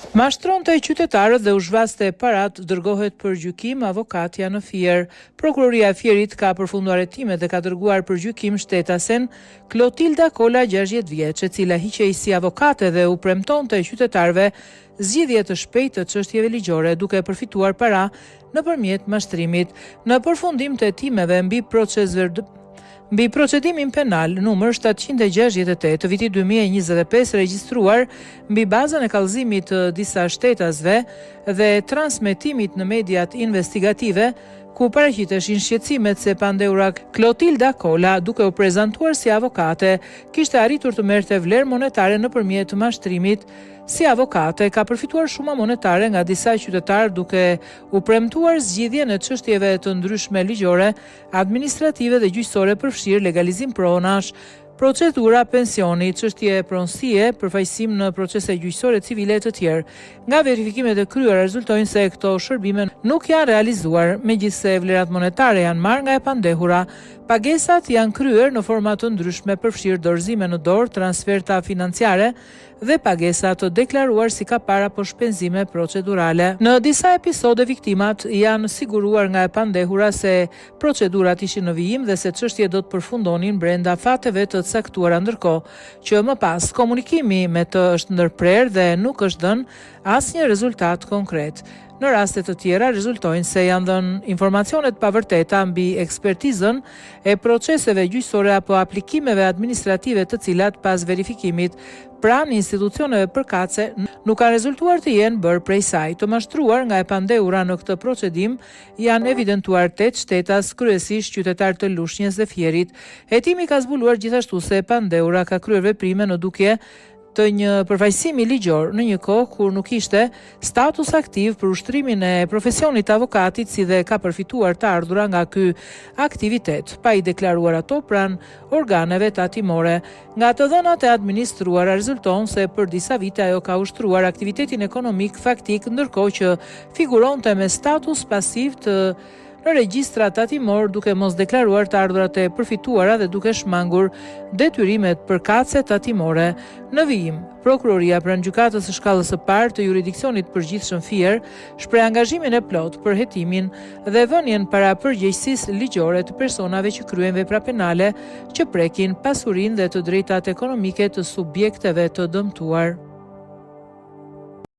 Mashtronte qytetarët dhe u zhvaste paratë, dërgohet për gjykim avokatja në Fier. Prokuroria e Fierit ka përfunduar hetimet dhe ka dërguar për gjykim shtetasen Klotilda Kola 60 vjeç, e cila hiqej si avokate dhe u premtonte qytetarëve zgjidhje të shpejtë të çështjeve ligjore, duke përfituar para nëpërmjet mashtrimit. Në përfundim të hetimeve mbi mbi procedimin penal numër 768 të vitit 2025 regjistruar mbi bazën e kallëzimit të disa shtetasve dhe transmetimit në mediat investigative, ku paraqiteshin shqetësimet se e pandehura Klotilda Kola, duke u prezantuar si avokate, kishte arritur të merrte vlerë monetare nëpërmjet mashtrimit Si avokate, ka përfituar shuma monetare nga disa qytetarë duke u premtuar zgjidhjen e çështjeve të ndryshme ligjore, administrative dhe gjyqësore përfshirë legalizim pronash, procedura pensioni, çështje pronësie, përfaqësim në procese gjyqësore civile e të tjerë. Nga verifikimet e kryera rezultojnë se këto shërbime nuk janë realizuar, megjithëse vlerat monetare janë marrë nga e pandehura. Pagesat janë kryer në forma të ndryshme përfshirë dorëzime në dorë, transferta financiare, dhe pagesa të deklaruar si kapar apo shpenzime procedurale. Në disa episode viktimat janë siguruar nga e pandehura se procedurat ishin në vijim dhe se çështjet do të përfundonin brenda afateve të caktuara ndërkohë që më pas komunikimi me të është ndërprerë dhe nuk është dhënë asnjë rezultat konkret. Në raste të tjera rezultojnë se janë dhënë informacione të pavërteta mbi ekspertizën e proceseve gjyqësore apo aplikimeve administrative të cilat pas verifikimit pranë institucioneve përkatëse nuk kanë rezultuar të jenë bërë prej saj. Të mashtruar nga e pandehura në këtë procedim janë evidentuar 8 shtetas, kryesisht qytetarë të Lushnjes dhe Fierit. Hetimi ka zbuluar gjithashtu se e pandehura ka kryer veprime në dukje të një përfaqësimi ligjor në një kohë kur nuk ishte status aktiv për ushtrimin e profesionit të avokatit si dhe ka përfituar të ardhura nga ky aktivitet, pa i deklaruar ato pranë organeve tatimore. Nga të dhënat e administruara rezulton se për disa vite ajo ka ushtruar aktivitetin ekonomik faktik ndërkohë që figuronte me status pasiv të në regjistra tatimorë duke mos deklaruar të ardhurat e përfituara dhe duke shmangur detyrimet përkatëse tatimore. Në vijim, Prokuroria pranë Gjykatës së Shkallës së Parë të Juridiksionit të Përgjithshëm Fier shpreh angazhimin e plotë për hetimin dhe vënien para përgjegjësisë ligjore të personave që kryejnë vepra penale që prekin pasurinë dhe të drejtat ekonomike të subjekteve të dëmtuar.